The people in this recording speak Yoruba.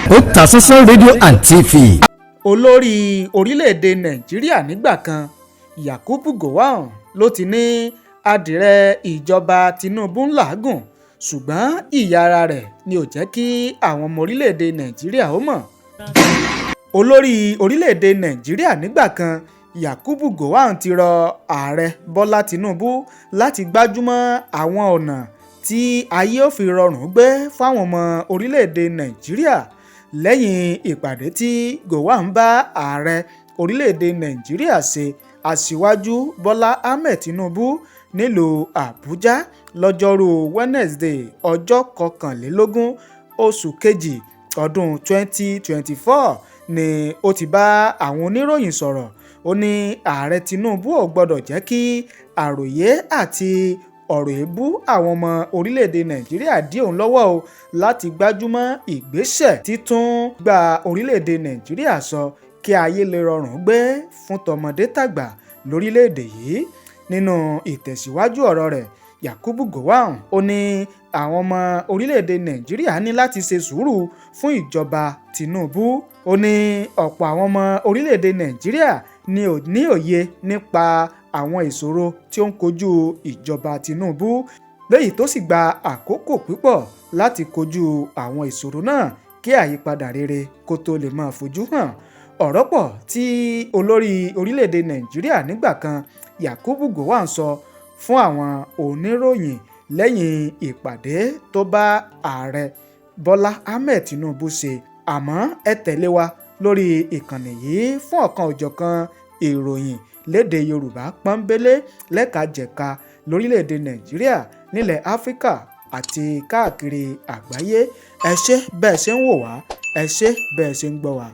Otasansan rédíò and TV. Olórí orílẹ̀-èdè Nàìjíríà nígbà kan, Yakubu Gowon, ló ti ní àdìrẹ ìjọba Tinubu ń làágùn, ṣùgbọ́n ìyà ara rẹ̀ ni ò jẹ́ kí àwọn ọmọ orílẹ̀-èdè Nàìjíríà ó mọ̀. Olórí orílẹ̀-èdè Nàìjíríà nígbà kan, Yakubu Gowon, ti rọ Ààrẹ Bọ́lá Tínúbù láti gbájúmọ́ àwọn ọ̀nà tí ayé ó fi rọrùn gbé fáwọn ọmọ orílẹ̀-èdè Nàìjíríà, lẹ́yìn ìpàdé tí Gowon bá ààrẹ orílẹ̀-èdè Nàìjíríà ṣe, Aṣíwájú Bọ́lá Ahmed Tinubu, nílùú Àbújá lọ́jọ́rùú Wednesday, ọjọ́ 21 oṣù kejì ọdún 2024 ni ó ti bá àwọn oníròyìn sọ̀rọ̀. Ó ní Ààrẹ Tinubu ò gbọ́dọ̀ jẹ́ kí àròyé àti ọ̀rọ̀ èébú àwọn ọmọ orílẹ̀-èdè Nàìjíríà dí òun lọ́wọ́ o láti gbájúmọ́ ìgbésẹ̀ títún gba orílẹ̀-èdè Nàìjíríà sọ, kí ayé lè rọrùn gbé fún tọmọdé tàgbà lórílẹ̀-èdè yìí. Nínú ìtẹ̀síwájú ọ̀rọ̀ rẹ̀, Yakubu Gowon, ó ní àwọn ọmọ orílẹ̀-èdè Nàìjíríà ní láti ṣe sùúrù fún ìjọba Tinubu. Ó ní ọ̀pọ̀ àwọn ọmọ orílẹ̀-èdè Nàìjíríà ní ò ní òye nípa àwọn ìṣòro tí ó ń kojú ìjọba Tinubu, léyìí tó sì gba àkókò púpọ̀ láti kojú àwọn ìṣòro náà kí àyípadà rere kó tó lè máa fojú hàn. Ọ̀rọ̀ pọ̀ tí olórí orílẹ̀-èdè Nàìjíríà nígbà kan, Yakubu Gowon, sọ fún àwọn oníròyìn lẹ́yìn ìpàdé tó bá Ààrẹ Bọ́lá Ahmed Tinubu ṣe. Àmọ́ ẹ tẹ̀lé wa lórí ìkànnì yìí fún ọ̀kan-ò-jọ̀kan ìròyìn lédè Yorùbá pọ́nbélé, lẹ́ka-jẹ̀ka, lórílẹ̀-èdè Nàìjíríà, nílẹ̀ Áfíríkà àti káàkiri àgbáyé. Ẹ ṣé bẹ́ẹ̀ ṣe ń wò wá, ẹ ṣé bẹ́ẹ̀ ṣe ń gbọ́ wá.